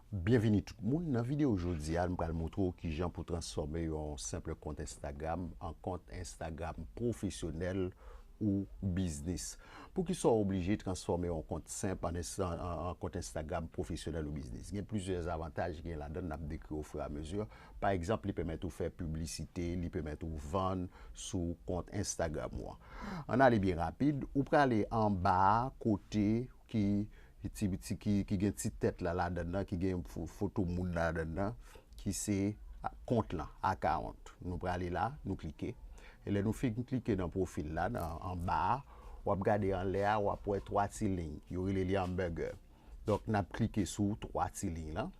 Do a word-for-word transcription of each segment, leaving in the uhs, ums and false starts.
Byenvini tout moun. Nan videyo jodi a, m pral montre w kijan pou transfòme yon senp kont Instagram an kont Instagram pwofesyonèl ou biznis. Poukisa w oblije transfòme yon kont senp an, an, an kont Instagram pwofesyonèl ou biznis? Gen plizyè avantaj ki gen ladan l, n ap dekri ofirameziman. Pa egzanp, li pèmèt ou fè piblisite, li pèmèt ou vann sou kont Instagram ou an. Ann ale byen rapid, ou prale anba a kote ki, ki, ti, ti, ki, ki gen ti tèt la ladan nan, ki gen fo- foto moun ladan nan, ki se kont lan, account. Nou prale la, nou klike. E lè nou fin klike nan pwofil la, nan anba a, w ap gade anlè a, w ap wè twa ti liy. Yo rele li hamburger. Donk, n ap klike sou twa ti liy lan.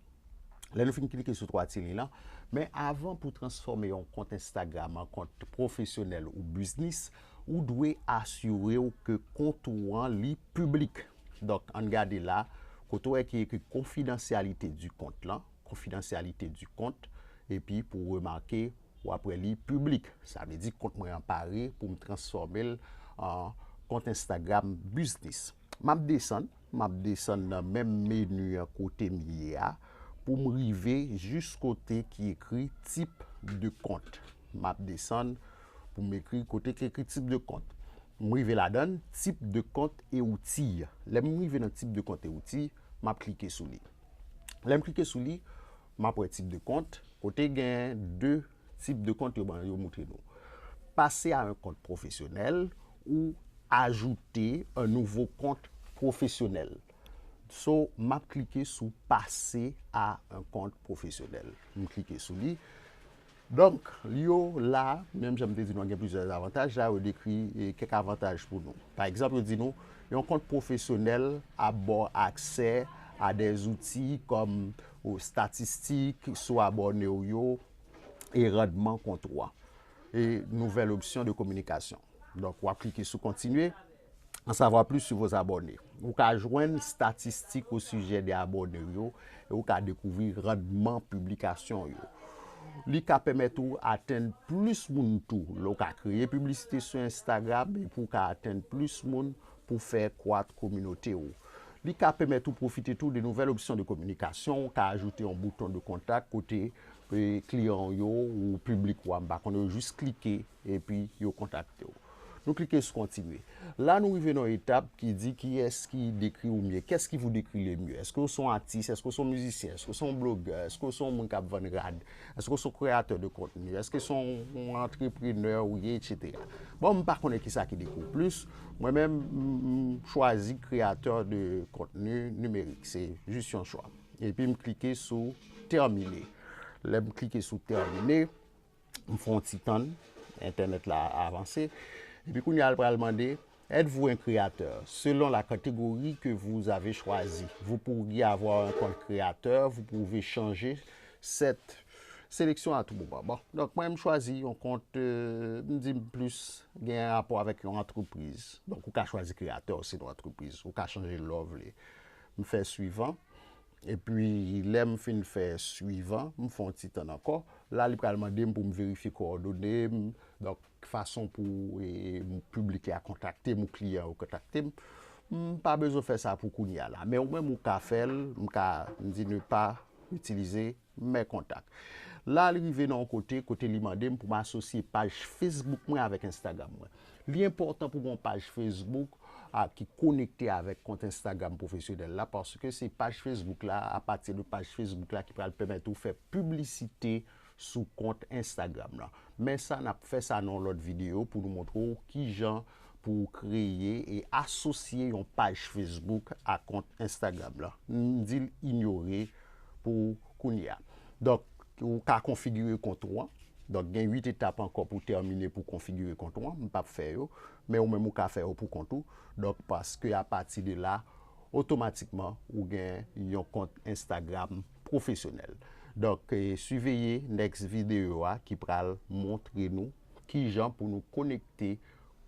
Lè nou fin klike sou twa ti liy lan, men avan pou transfòme yon kont Instagram an kont pwofesyonèl ou biznis, ou dwe asire w ke kont ou an li piblik. Donk, ann gade la, kote w wè ki ekri confidentialité du compte lan, confidentialité du compte, epi pou w remake, w ap wè li piblik. Sa vle di kont mwen an pare pou m transfòme l an kont Instagram biznis. M ap desann, m ap desann nan menm meni an kote m ye a pou m rive jis kote ki ekri type de compte. M ap desann pou m ekri kote ki ekri type de compte. M rive ladan l, type de compte et outils. Lè m rive nan type de compte et outils, m ap klike sou li. Lè m klike sou li, m ap wè type de compte, kote gen de type de compte yo ban yo montre nou. Passer à un compte professionnel ou ajouter un nouveau compte professionnel. So, m ap klike sou passer à un compte professionnel. M klike sou li. Donk, li yo la, menm jan m te di nou, gen plizyè avantaj. La, yo dekri eh, kèk avantaj pou nou. Pa egzanp, yo di nou, yon kont pwofesyonèl ap ba w aksè a de zouti kòm statistik sou abòne w yo e randman kont ou an. E nouvelle option de communication. Donk, w ap klike sou kontinye. En savoir plus sur vos abonnés. Ou ka jwenn statistik au sujet de abòne w yo e ou ka dekouvri randman piblikasyon w yo. Li ka pèmèt ou atenn plis moun tou. Lè w ka kreye piblisite sou Instagram epi w ka atenn plis moun pou fè kwat kominote w. Li ka pèmèt ou pwofite tou de nouvelle option de communication. Ou ka ajoute yon bouton de kontak kote eh, kliyan w yo ou piblik ou a, m pa konnen, yo jis klike epi yo kontakte w. Nou klike sou kontinye. La, nou rive nan yon etap ki di kiyès ki dekri ou mye. Qu'est-ce qui vous décrit le mieux? Èske w se yon atis? Èske w se yon mizisyen? Èske w se yon blogè? Èske w se yon moun k ap vann rad? Èske w se yon kreyatè de kontni? Èske w se yon antreprenè ou ye, etsetera. Bon, m pa konnen kisa ki dekri w plis. Mwen menm, m m chwazi kreyatè de kontni nimerik. Se jis yon chwa. Epi m klike sou terminer. Lè m klike sou terminer, m fè yon ti tann, entènèt la avanse. Epi kounye a l pral mande, êtes-vous un créateur? Selon la catégorie que vous avez choisie, vous pourriez avoir un compte créateur, vous pouvez changer cette sélection à tout moment. Bon, donk mwen m chwazi yon kont, euh, m di m plis gen rapò avèk yon antrepriz. Donk ou ka chwazi kreyatè, se yon antrepriz. Ou ka chanje lè w vle. M fè suivant. Epi lè m fin fè suivant, m fè yon ti tann ankò. La, li pral mande m pou m verifye kowòdone m. Donk, fason pou eh, piblik la kontakte m ou kliyan yo kontakte m. M pa bezwen fè sa pou kounye a la. Men ou menm ou ka fè l, m ka m di ne pas utiliser mes contacts. La, li rive nan yon kote, kote li mande m pou m asosye paj Facebook mwen avèk Instagram mwen. Li enpòtan pou gen yon paj Facebook a, ki konekte avèk kont Instagram pwofesyonèl la, paske se paj Facebook la, apati de paj Facebook la ki pral pèmèt ou fè piblisite sou kont Instagram la. Men sa, n ap fè sa nan yon lòt videyo pou nou montre w kijan pou w kreye e asosye yon paj Facebook a kont Instagram la. M di l inyore pou kounye a. Donk, ou ka konfigire kont ou an. Donk, gen uit etap ankò pou tèmine pou konfigire kont ou an. M p ap fè yo, men ou menm ou ka fè yo pou kont ou. Donk, paske apati de la, otomatikman, ou gen yon kont Instagram pwofesyonèl. Donk, eh, siveye next videyo a ki pral montre nou kijan pou nou konekte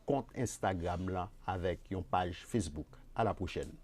kont Instagram lan avèk yon paj Facebook. À la prochaine.